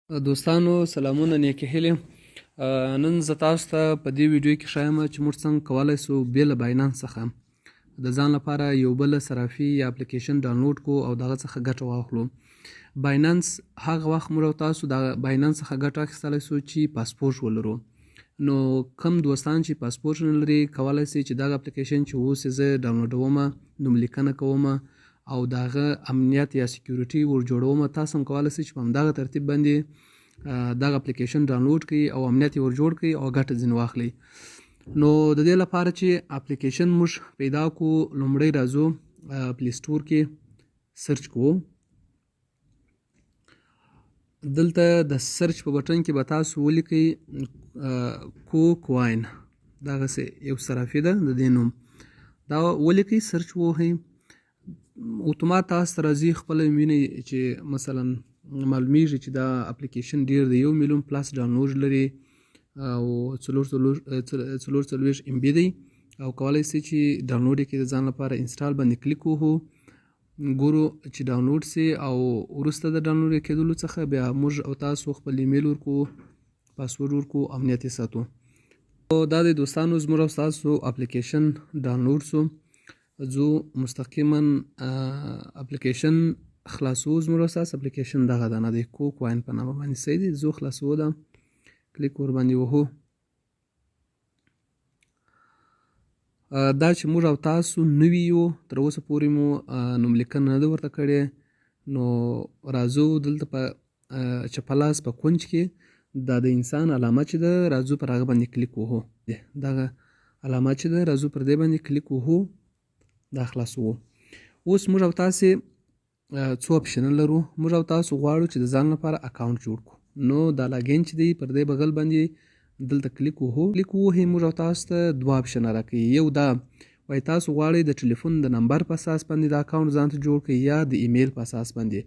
دوستانو سلامونه، نیکې هیلې. نن زه تاسو ته په دې ویډیو کې ښایم چې موږ څنګه کولی سو بې له بایننس څخه د ځان لپاره یو بل صرافي یا اپلیکیشن ډاونلوډ کو او دغه څخه ګټه واخلو. بایننس هغه وخت موږ او تاسو د بایننس څخه ګټه اخیستلی سو چې پاسپورټ ولرو. نو کم دوستان چې پاسپورټ نه لري کولی سي چې دغه اپلیکیشن چې اوس یې زه ډاونلوډوم، نوم لیکنه کوم او د هغه امنیت یا سکیورټي ور جوړوم، تاسو هم کولی سئ چې په همدغه ترتیب باندې دغه اپلیکیشن ډاونلوډ کړئ او امنیت یې ور جوړ کړئ او ګټه ځینې واخلئ. نو د دې لپاره چې اپلیکیشن موږ پیدا کو، لومړی راځو پلی سټور کې سرچ کوو. دلته د سرچ په بټن کې به تاسو ولیکئ کو کوین، دغسې یو صرافي ده د دې نوم، دا ولیکئ، سرچ ووهئ، اتومات تاسو ته راځي. خپله وینئ چې مثلا معلومیږي چې دا اپلیکیشن ډیر دی، 1 میلیون پلس ډاونلوډ لري او 44 MB دی او کولی سئ چې ډاونلوډ یې کړئ د ځان لپاره. انسټال باندې کلیک ووهو، ګورو چې ډاونلوډ سي او وروسته د ډاونلوډ کېدلو څخه بیا موږ او تاسو خپل ایمیل ورکو، پاسورډ ورکو، امنیت یې ساتو. دا د دوستانو زموږ او ستاسو اپلیکیشن ډاونلوډ سو. ځو مستقیما اپلیکیشن خلاصو. زموږ او ستاسو اپلیکیشن دغه ده نه دی، کو کوین په نامه باندې، صحیح دی. ځو خلاصو ده، کلیک ورباندې وهو. دا چې موږ او تاسو نوي یو، تر اوسه پورې مو نوم لیکنه نه ده ورته کړې، نو راځو دلته په چپه لاس په کونج کې دا د انسان علامه چې ده، راځو پر هغه باندې کلیک وهو. دغه علامه چې ده، راځو پر دې باندې کلیک وهو، دا خلاصوو. اوس موږ او تاسې څو اپشنونه لرو. موږ او تاسو غواړو چې د ځان لپاره اکاونټ جوړ کړو، نو دا login چې دی پر دې بغل باندې دلته کلیک وهو. کلیک ووهئ، موږ او تاسو ته دوه اپشنه راکوي. یو دا وایي تاسو غواړئ د ټلیفون د نمبر په اساس باندې د اکاونټ ځان ته جوړ کړئ یا د ایمیل په اساس باندې،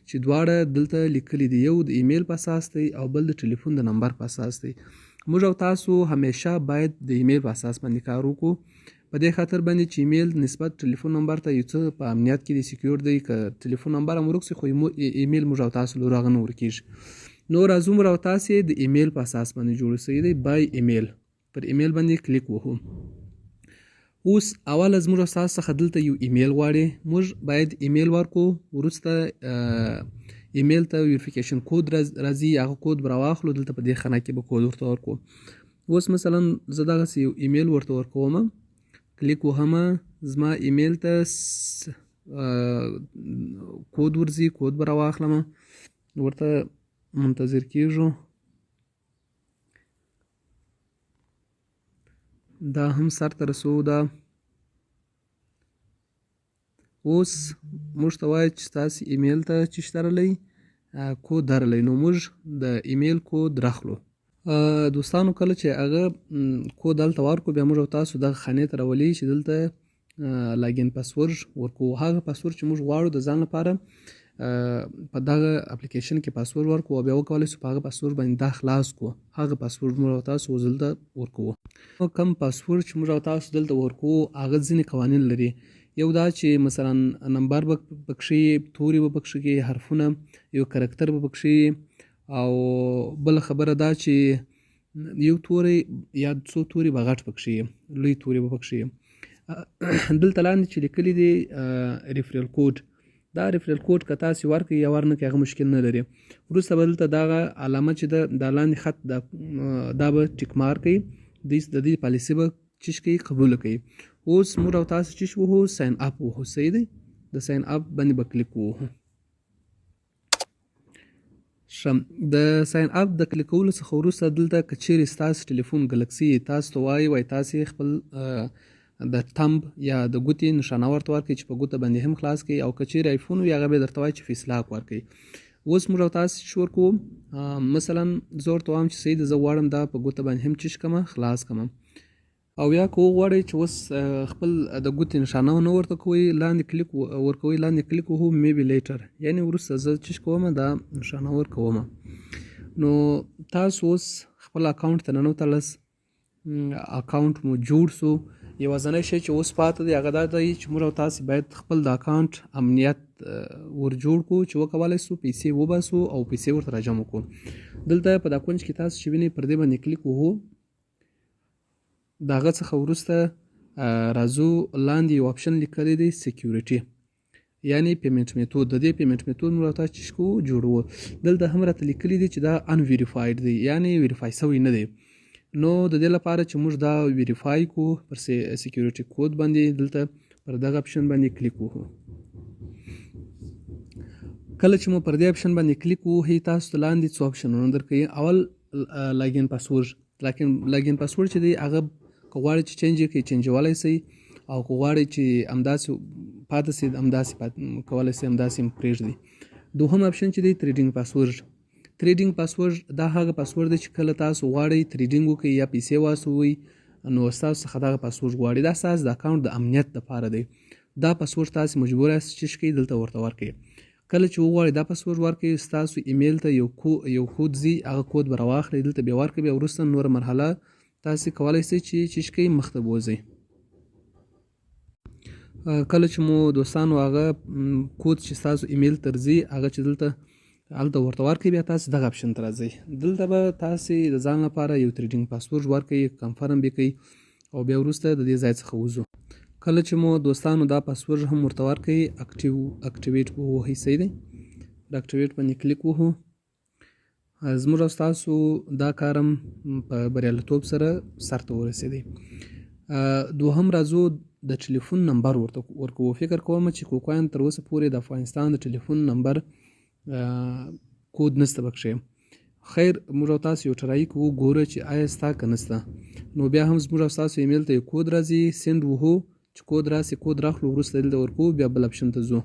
چې دواړه دلته لیکلي دي. یو د ایمیل په اساس دی او بل د ټلیفون د نمبر په اساس دی. موږ او تاسو همیشه باید د ایمیل په اساس باندې کار وکړو، په دې خاطر باندې چې ایمیل نسبت ټلیفون نمبر ته یو څه په امنیت کې دی، secure دی. که ټلیفون نمبر هم ورک سي خو ایمیل موږ او تاسو لور هغه نه ورکیږي. نو راځو موږ او تاسو د ایمیل په اساس باندې جوړ سوی دی، by email، پر ایمیل باندې کلیک وهو. اوس اوله زموږ او ستاسو څخه دلته یو ایمیل غواړي، موږ باید ایمیل ورکو. وروسته ایمیل ته verification code راځي، هغه کود به راواخلو، دلته په دې خانه کې به کود ورته ورکو. اوس مثلا زه دغسې یو ایمیل ورته ورکوم، کلیک وهم، زما ایمیل ته کود ورځي، کود به راواخلم، ورته منتظر کیږو. دا هم سر ته رسوو. دا اوس موږ ته وایي چې ستاسو ایمیل ته چیش درلی، کود درلی، نو موږ د ایمیل کود راخلو. دوستانو، کله چې هغه کود دلته ورکو، بیا موږ او تاسو دغه خانې ته راولي چې دلته login password ورکو، هغه پاسورډ چې موږ غواړو د ځان لپاره په دغه اپلیکیشن کې پاسورډ ورکو او بیا وکولی سو په هغه پاسورډ باندې دا خلاص کو. هغه پاسورډ موږ او تاسو اوس دلته ورکوو. کوم پاسورډ چې موږ او تاسو دلته ورکوو هغه ځینې قوانین لري. یو دا چې مثلا نمبر به پکښې، توري به پکښې کې، حرفونه، یو کرکتر به پکښې، او بله خبره دا چې یو توری یا څو توري به غټ پکښې، لوی توري به پکښې. دلته لاندې چې لیکلي دي referral code، دا referral code که تاسې ورکړئ یا ورنه کړئ هغه مشکل نه لري. وروسته به دلته دغه علامه چې ده، دا لاندې خط، دا به tick mark کوي، د دې پالیسي به چیش کوي، قبول کوي. اوس موږ او تاسو چیش وهو؟ sign up وهو، صحیح دی. د sign up باندې به کلیک ووهو. ښه، د sign up د کلیک کولو څخه وروسته دلته که چیرې ستاسو ټلیفون ګلکسي، تاسو ته وایي تاسې خپل د thumb یا د ګوتې نښانه ورته ورکړئ چې په ګوته باندې هم خلاص کړئ، او که چیرې آیفون وي هغه به درته وایي چې face lock ورکړئ. اوس موږ او تاسو چې ورکوو، مثلا زه ورته وایم چې صحیح ده، زه غواړم دا په ګوته باندې هم چیش کړم، خلاص کړم. او یا که وغواړئ چې اوس خپل د ګوتې نښانه نه ورته کوئ، لاندې کلیک ورکوئ، لاندې کلیک وهو، maybe later، یعنی وروسته زه چیش کوم، دا نښانه ورکوم. نو تاسو اوس خپل اکاونټ ته ننوتلس، اکاونټ مو جوړ سو. یوازنی شی چې اوس پاته دی هغه دا دی چې موږ او تاسې باید خپل د اکاونټ امنیت ور جوړ کړو چې وکولای سو پیسې وباسو او پیسې ورته راجمع کړو. دلته په دا کونج کې تاسو چې وینئ پر دې باندې کلیک وهو. د هغه څخه وروسته راځو لاندې یو اپشن لیکلی دی سکیورټي، یعنی پیمنټ میتود. د دې پیمنټ میتود موږ تاسو چې کوو جوړوو. دلته هم راته لیکلي دي چې دا ان ویریفاید دی، یعنی ویریفای شوی نه دی. نو د دې لپاره چې موږ دا ویریفای کو پر سکیورټي کوډ باندې دلته پر دغه اپشن باندې کلیک وهو. کله چې مو پر دې اپشن باندې کلیک ووهئ تاسو ته لاندې څو اپشنونه درکوي. اول لاګین پاسورډ، لاکن لاګین پاسورډ چې دی هغه که غواړئ چې چینج یې کړئ چینجولی سئ، او که غواړئ چې همداسې پاتې سي همداسې کولی سئ همداسې هم پرېږدئ. دوهم اپشن چې دی تریډینګ پاسورډ. تریډینګ پاسورډ دا هغه پاسورډ دی چې کله تاسو غواړئ تریډینګ وکړئ یا پیسې واستوئ نو ستاسو څخه دغه پاسورډ غواړي. دا ستاسو د اکاونټ د امنیت دپاره دی. دا پاسورډ تاسو مجبور یاست چې شئ دلته ورته ورکړئ. کله چې وغواړئ دا پاسورډ ورکړئ ستاسو ایمیل ته یو کود ځي، هغه کود به راواخلئ دلته بیا ورکړئ. بیا وروسته نوره مرحله تاسو کولی سئ چې چی شئ مخته بوځئ. کله چې مو دوستانو هغه کود چې ستاسو ایمیل ته ورځي هغه چې دلته هلته ورته ورکړئ، بیا تاسو دغه اپشن ته راځئ. دلته به تاسې د ځان لپاره یو تریډینګ پاسورډ ورکړئ، کنفرم به کړئ او بیا وروسته د دې ځای څخه وځو. کله چې مو دوستانو دا پاسورډ هم ورته ورکړئ اکټیویټ به ووهئ. صحیح دی، د اکټیویټ باندې کلیک وهو. زموږ او ستاسو دا کار هم په بریالیتوب سره سرته ورسېدی. دوهم راځو د ټلیفون نمبر ورته ورکوو. فکر کوم چې کوکوین تر اوسه پورې د افغانستان د ټلیفون نمبر کود نشته پکښې. خیر موږ او تاسو یو ټرای کوو ګوره چې آیا ستا که نشته. نو بیا هم زموږ او ستاسو ایمیل ته یو کود راځي، سند وهو چې کود راسي، کود راخلو، وروسته دلته ورکوو، بیا بل اپشن ته ځو.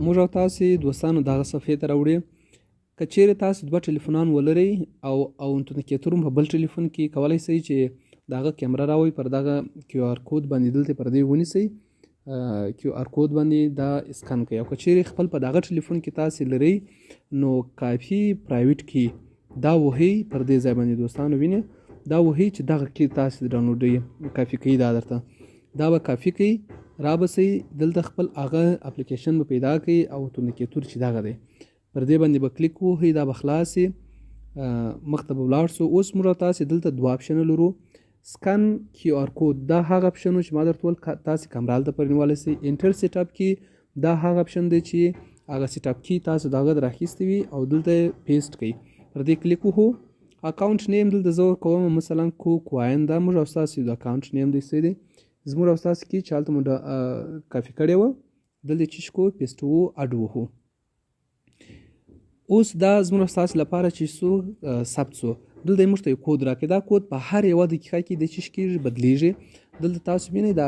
موږ او تاسې دوستانو دغه صفحې ته راوړي. که چیرې تاسو دوه ټلیفونان ولرئ او اوتنتیکیتور په بل ټلیفون کې کولی شئ چې د هغه کیمره راوړئ، پر دغه کیو آر کوډ باندې دلته پر دې ونیسئ، کیو آر کوډ باندې دا اسکن کړئ. او که چیرې خپل په دغه ټلیفون کې تاسې لرئ نو کافي پرایویټ کی دا وهئ پر دې ځای باندې دوستانو وینئ، دا وهئ چې دغه کی تاسې ډاونلوډوئ، کافي کوي دا درته، دا به کافي کوي. را به سئ دلته خپل هغه اپلیکیشن به پیدا کړئ او اوتنتیکیتور چې دغه دی پر دې باندې به کلیک ووهئ، دا به خلاص شي، مخته به ولاړ سو. اوس موږ تاسې دلته دوه اپشنه لرو. سکن کیو آر کوډ دا هغه اپشن و چې ما درته وویل تاسې کمره هلته پرې نیولی سئ. انټر سیټ اپ کې دا هغه اپشن دی چې هغه سیټ اپ کې تاسو د هغه راخیستې وي او دلته یې پیسټ کړئ، پر دې کلیک وهو. اکاونټ نیم دلته زه ورکوم مثلا کو کوین، دا موږ او ستاسو د اکاونټ نیم دی، څه دی زموږ او ستاسو کې چې هلته مو کافي کړې وه، دلته چې شکو پیسټ وو اډ وهو. اوس دا زموږ او ستاسو لپاره چې څو ثبت سو، دلته یې موږ ته یو کود راکړي. دا کود په هر یوه دقیقه کې د چی کېږي بدلیږي. دلته تاسو وینئ دا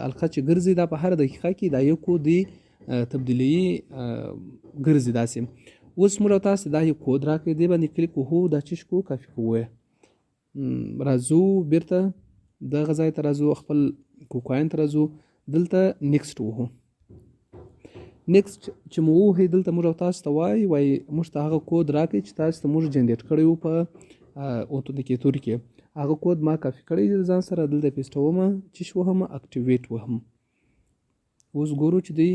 حلقه چې ګرځي دا په هره دقیقه کې دا یو کود دی تبدیلوي ګرځي داسې. اوس موږ او تاسو دا یو کود راکړي، دې باندې کلیک وهو، دا چې کوو کافي کوو. راځو بیرته دغه ځای ته راځو، خپل کوکاین ته راځو، دلته نیکسټ وهو. نیکسټ چې مو ووهئ دلته موږ او تاسو ته وایي موږ ته هغه کود راکړئ چې تاسو ته موږ جنریټ کړی و په اوتنتیکیتور کې. هغه کود ما کافي کړی دی ځان سره، دلته پیسټوم، چې وهم اکټیویټ وهم. اوس ګورو چې دی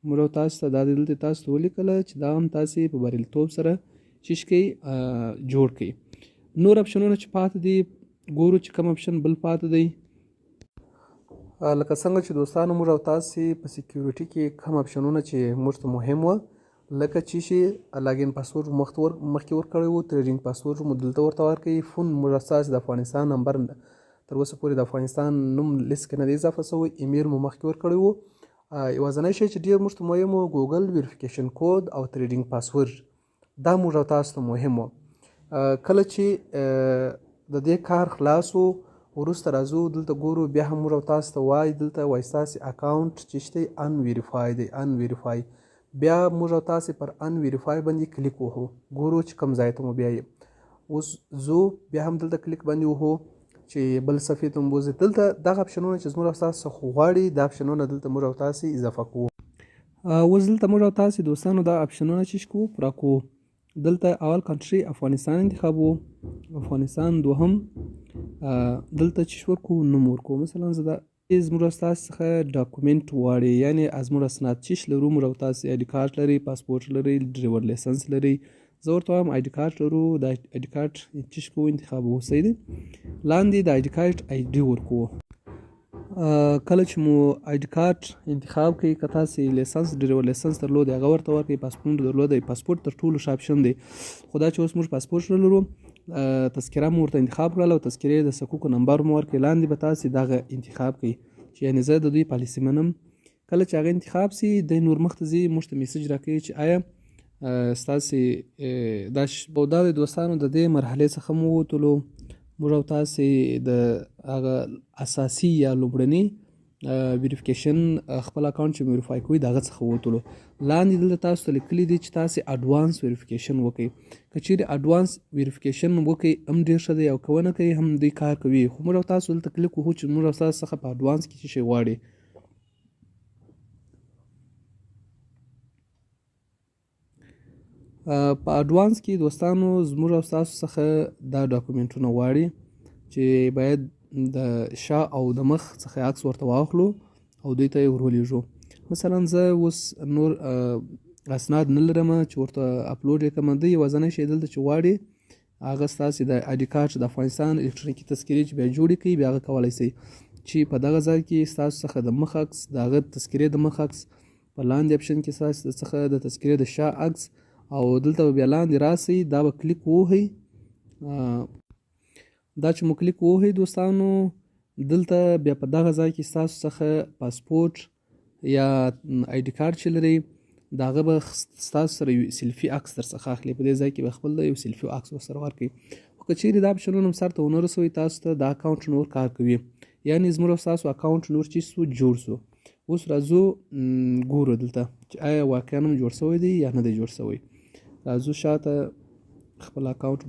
موږ او تاسو ته دا دلته تاسو ته ولیکله چې دا هم تاسې په بریالیتوب سره چې کئ جوړ کړئ. نور اپشنونه چې پاتې دي ګورو چې کوم اپشن بل پاتې دی. لکه څنګه چې دوستانو موږ او تاسې په سکیورټي کې کوم اپشنونه چې موږ ته مهم وه، لکه چې شي لاګین پاسورډ مخکې ورکړی و، تریډینګ پاسورډ مو دلته ورته ورکړی، فون موږ ستاسې د افغانستان نمبر تر اوسه پورې د افغانستان نوم لیست کې نه دی اضافه شوی، ایمیل مو مخکې ورکړی و. یوازنی شی چې ډېر موږ ته مهم و ګوګل ویریفیکیشن کوډ او تریډینګ پاسورډ، دا موږ او تاسو ته مهم و. کله چې د دې کار خلاص و وروسته راځو دلته ګورو بیا هم موږ او تاسو ته وایي دلته وایي ستاسې اکاونټ چې شته ان ویریفای دی، ان ویریفای. بیا موږ او تاسې پر ان ویریفای باندې کلیک وهو، ګورو چې کوم ځای ته مو بیایي. اوس ځو بیا هم دلته کلیک باندې وهو چې بل صفحې ته مو بوځي. دلته دغه اپشنونه چې زموږ او تاسو څخه غواړي دا اپشنونه دلته موږ او تاسې اضافه کوو. اوس دلته موږ او تاسې دوستانو دا اپشنونه چې کوو پوره کوو. دلته اول کنټري افغانستان انتخابو، افغانستان. دوهم دلته چې ورکو نوم ورکو، مثلا زه دا زموږ او ستاسو څخه ډاکومنټ غواړي، یعنی زموږ اسناد چیش لرو. موږ او تاسو آی ډي کارت لري، پاسپورت لري، ډریور لایسنس لري. زه ورته وایم آی ډي کارت لرو. د آی ډي کارت چیش کوو انتخاب اوسئ دی. لاندې د آی ډي کارت آی ډي ورکوو. کله چې مو آی ډي کارت انتخاب کړئ، که تاسې لایسنس، ډریور لایسنس درلود هغه ورته ورکړئ، پاسپورت درلود، پاسپورت تر ټولو ښه اپشن دی. خو دا چې اوس موږ پاسپورت نه لرو، تذکره مو ورته انتخاب کړله او تذکرې د صکوکو نمبر مو ورکړئ. لاندې به تاسې دغه انتخاب کړئ چې یعنې زه د دوی پالیسي منم. کله چې هغه انتخاب سي، دی نور مخته ځي، موږ ته میسج راکوي چې آیا ستاسې دا او دا د دوستانو د دې مرحلې څخه مو ووتلو. موږ او تاسې د هغه اساسي یا لومړني ویریفیکیشن، خپل اکاونټ چې ویریفای کوئ د هغه څخه ووتلو. لاندې دلته تاسو ته لیکلي دي چې تاسې اډوانس ویریفیکیشن وکړئ. که چیرې اډوانس ویریفیکیشن وکړئ هم ډېر ښه دی، او که ونه کوئ هم دوی کار کوي. خو موږ او تاسو دلته کلیک وهو چې موږ او تاسو څخه په اډوانس کې څه شی غواړي. په اډوانس کې دوستانو زموږ او ستاسو څخه دا ډاکومنټونه غواړي چې باید د شا او د مخ څخه عکس ورته واخلو او دوی ته یې ورولېږو. مثلا زه اوس نور اسناد نه لرم چې ورته اپلوډ یې کړم. دی یوازنی شی دلته چې غواړي هغه ستاسې د آی ډي کارت، د افغانستان الکترونیکي تذکرې چې بیا جوړې کړئ، بیا هغه کولی شئ چې په دغه ځای کې ستاسو څخه د مخ عکس، د هغه تذکرې د مخ عکس، په لاندې اپشن کې ستاسو څخه د تذکرې د شا عکس، او دلته به بیا لاندې راسئ، دا به کلیک ووهئ. دا چې مو کلیک ووهئ دوستانو، دلته بیا په دغه ځای کې ستاسو څخه پاسپورت یا آی ډي کارت چې لرئ د هغه به ستاسو سره یو سیلفي عکس در څخه اخلي. په دې ځای کې به خپل یو سیلفي عکس ورسره ورکړي. خو که چیرې دا اپشنونه هم سرته ونه رسوئ، تاسو ته دا اکاونټ نور کار کوي، یعنې زموږ او ستاسو اکاونټ نور چې سو جوړ سو. اوس راځو ګورو دلته چې آیا واقعا هم جوړ شوی دی یا نه دی جوړ شوی. راځو شاته خپل اکاونټ ګورو.